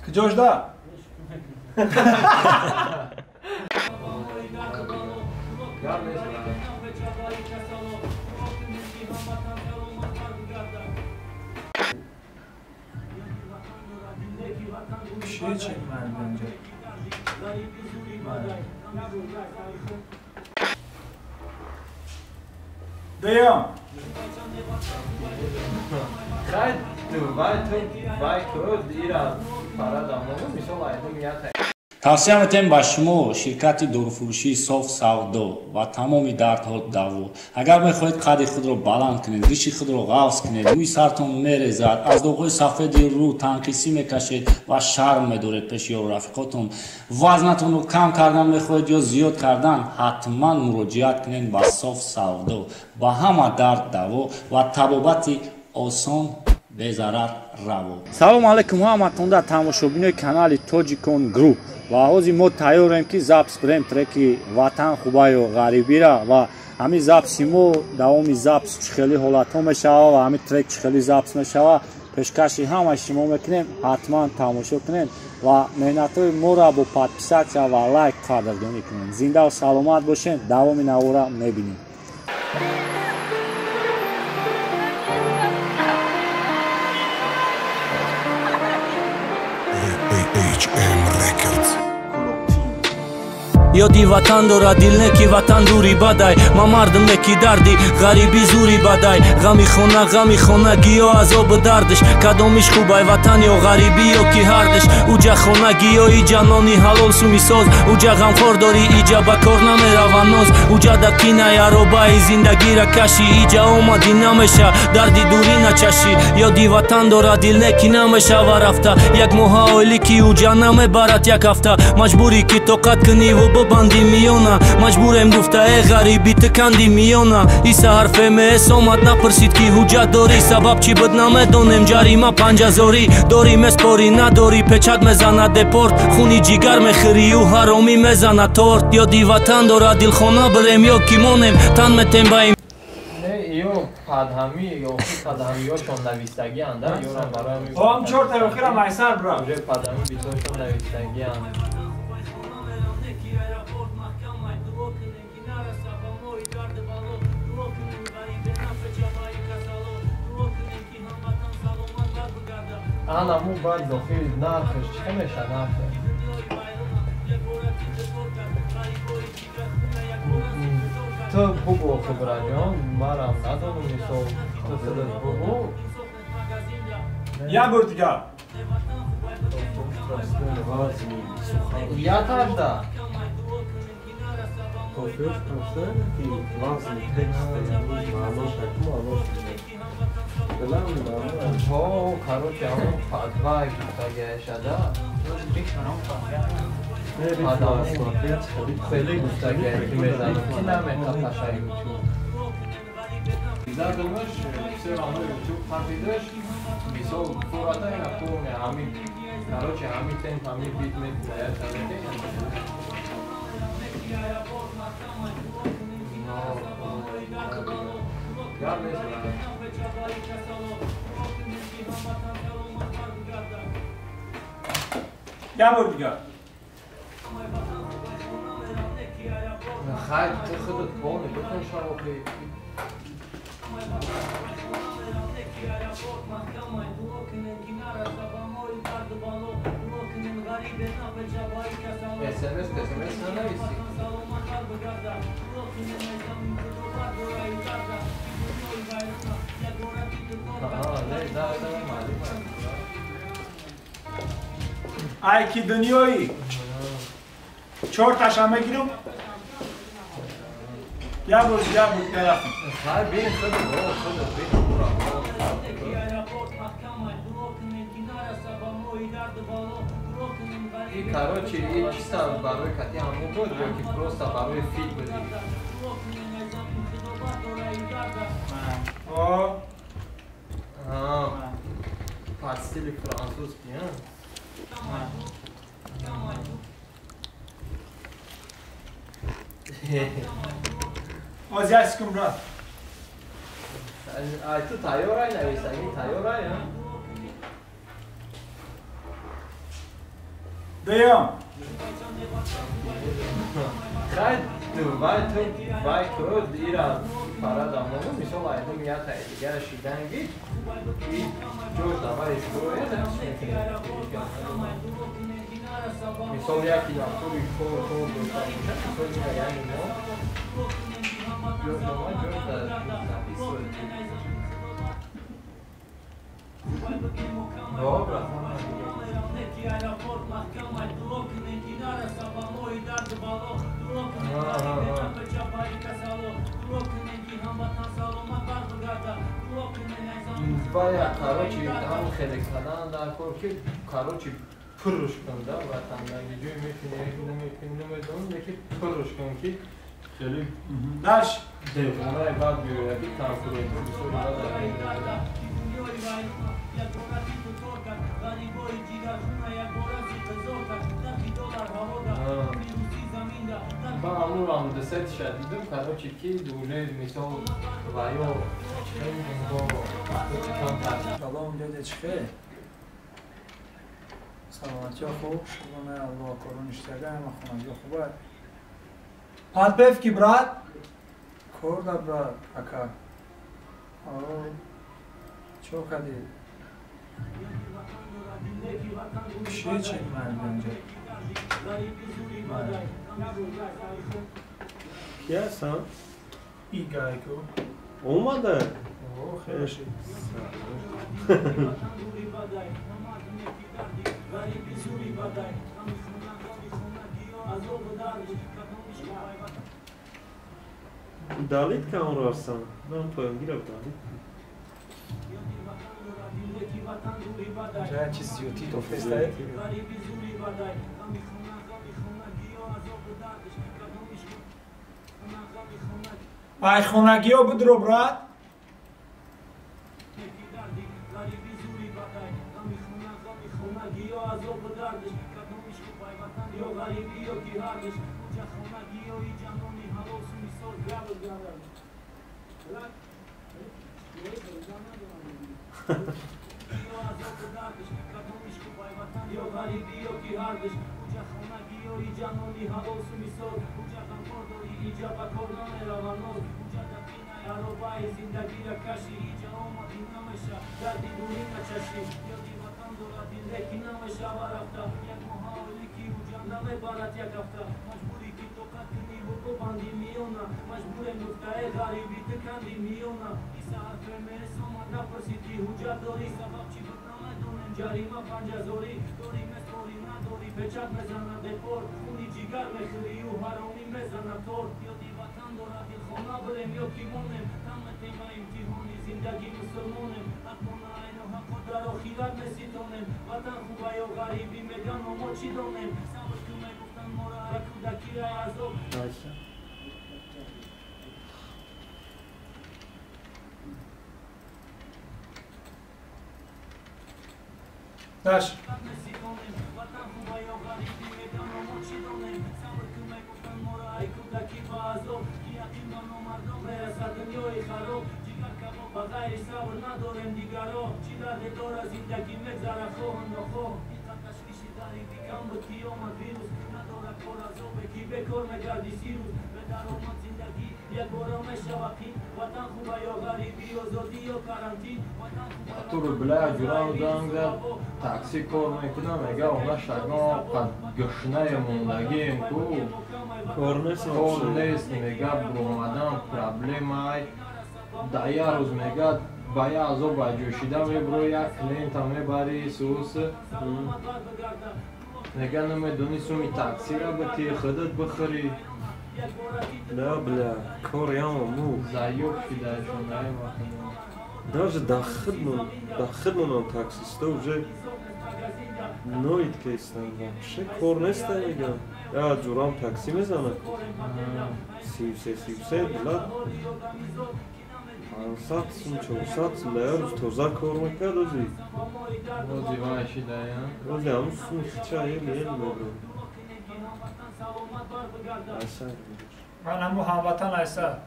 Куҷош да? Чӣ ман инҷа? Дуюм. Хай вай ту вай ку ира парадам мисол айдум ята. Тавсия метем ба шумо ширкати доруфурӯшии Соф Савдо ва тамоми дардҳо даво. Агар мехоҳед қадди худро баланд кунед, риши худро ғафз кунед, рӯи сартон мерезад, аз доғҳои сафеди рӯ танқисӣ мекашед ва шарм медоред пеши ёру рафиқотон, вазнатонро кам кардан мехоҳед ё зиёд кардан, ҳатман муроҷиат кунед ба Соф Савдо. Ба ҳама дард даво ва табобати осон, безарар, раво. Салому алайкум ҳаматонда, тамошобинои канали Тоҷикон Груп. Ва ҳозир мо тайёрем, ки запись кунем треки «Ватан хубаю ғарибира». Ва ҳамин записи мо, давоми запись чӣ хели ҳолатҳо мешава ва ҳамин трек чӣ хели запись мешава, пешкаши ҳамаи шумо мекунем. Ҳатман тамошо кунем ва меҳнатҳои моро бо подписаться ва лайк қадрдонӣ кунем. Зиндаву саломат бошем, давоми навора мебинем. HM Records. Ёди ватан дорад дил, не ки ватан дури бадай. Ма мардум не ки дарди ғарибӣ зури бадай. Ғами хона, ғами хонагиё, азобу дардиш. Кадомиш хубай, ватан ё ғарибӣ, ё ки ҳардиш? Уҷа хонагиё, иҷа нони ҳалол сумисоз. Уҷа ғамхор дорӣ, иҷа ба кор намерава ноз. Уҷа да кинай аробаи зиндагира кашӣ. Иҷа омадӣ, намеша дарди дурӣ начашӣ. Ёди ватан дорад дил, не ки намешава рафта. Як моҳа ойлӣ ки уҷа намебарад як ҳафта. Маҷбурӣ ки тоқат куниву бибанди миёна. Маҷбурем гуфта: «Э ғарибӣ, ту канди миёна». Иса ҳарф МС омад, напурсид, ки ҳуҷҷат дорӣ. Сабаб чӣ буд, намедонем, ҷарима 5000-орӣ. Дорӣ, меспорӣ, надорӣ, печать мезанад, депорт. Хуни ҷигар мехӯрию ҳаромӣ мезанад торт. Ёди ватан дорад дилхона, бирем ё ки монем, тан метем ба Не, ё падҳамӣ ё падҳамиёшон навистагианд, да, ёрам барои Ҳам чорта охирам айсар, брат. Уже падҳамӣ бисёршон навистагианд. Анаму баъд дохил нархш чӣ меша, нархш? Ту бугӯ, хубраҷон, марам надонам. Мисол, ту худат бугӯ. Як бор дигар. Ятажда. Кофеёш простое, ки вазни текста маънош маънош Ҳо, короче, ҳамон падвай гуфтагиашада. Хеле гуфтагиа, ки мезанам, ки намехапаша Ютуб. Задумаш, все равно Ютуб хапидаш. Мисол, фурата ина полне ҳами, короче, ҳами темп, ҳами бит метаят, ҳами. Гап нест. Як бор дигар. Хай, ту худат полный бикун шавохи. СМС, СМС нанависи. Аҳа, не, да, да, маълум аст. Ай ки дунёӣ чорташа мегирам. Як бор, як бор дигар рафтем. Хай, бин худат, о, худат бин. И короче, и чисто барои кати ҳамон буд ё ки просто барои фит буди? О. Под стили французский, а? Оз як секунд, брат. Ай, ту тайёрай, нависагӣ тайёрай, а? Дуюм. Хай вай ту вай ку ира парада мону мисол айдум ята дигар шиданги и ҷош давай шуроя мисол яки лаптопи кор кор дошта бошад, мисол ира яъни мо ҷош давай ҷош дар Добра. Бая, короче, ҳам хеле кадан дар кор ки, короче, пурруш кун да ватандаги ҷой мекунӣ, намекунӣ, намедонам, лекин пурруш кун ки хеле Даш. Девонаи бад биёяд ки конкурентҳо бисёри бад. Ба амурам десетиша дидам, короче, ки уже мисол ва ё Салом, дяде, чихе? Саломатиё хуб, шукронаи Аллоҳ, кору ништага, ҳама хонагиё хуба. Подпевки, брат. Кор да, брат, ака. О, чо кади? Чи чи мардинҷа? Ки ҳастам? Игайку. Омада? О, хеле шид. Удалить ка онро Арсан. Ман поёнгира удалить. Ҷа чиз зиёдтӣ тофтестае? Ай хонагиё будро, брат. Даш. Туро бля ҷурам занг зад, такси кор мекунам, мега она шагон қад гушнаи мондагием ку. Кор нест. Кор нест, мега буромадан проблемай. Да як рӯз мега ба як азоб ба ҷӯшида мебуро, як клиента мебари сус. Мега намедони суми таксира бити, худат бихӯри. Да, бля, кор ямо му. Заёб шидаашон ай вақт. Даже дахидмонам таксиста уже ноид кестан вообще кор неста мегам. Я ҷурам такси мезанад. 33 33 бля 500 сум 400 сум да рӯз тоза кор мекард ози. Ози вай шидая. Ози ҳамун суми хича ел ел меброд. Айса. Ман ҳаму ҳамватан айса.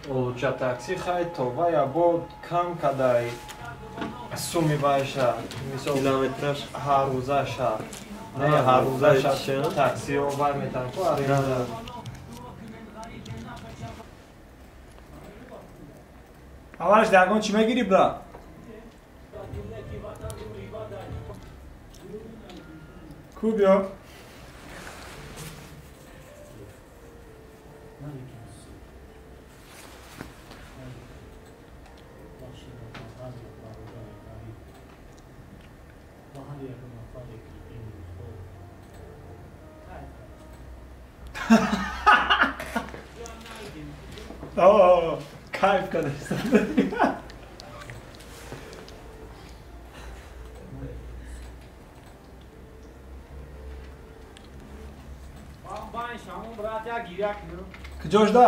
Олуча такси хай то вая бо кам кадай. Суми вайша, мисол Километраж. Ҳар рӯзаша. Не, ҳар рӯзаша таксио вай метан ку аренда. Аввалаш ягон чӣ мегирӣ, брат? Ку биё. О, кайф кардастам. Куҷош да?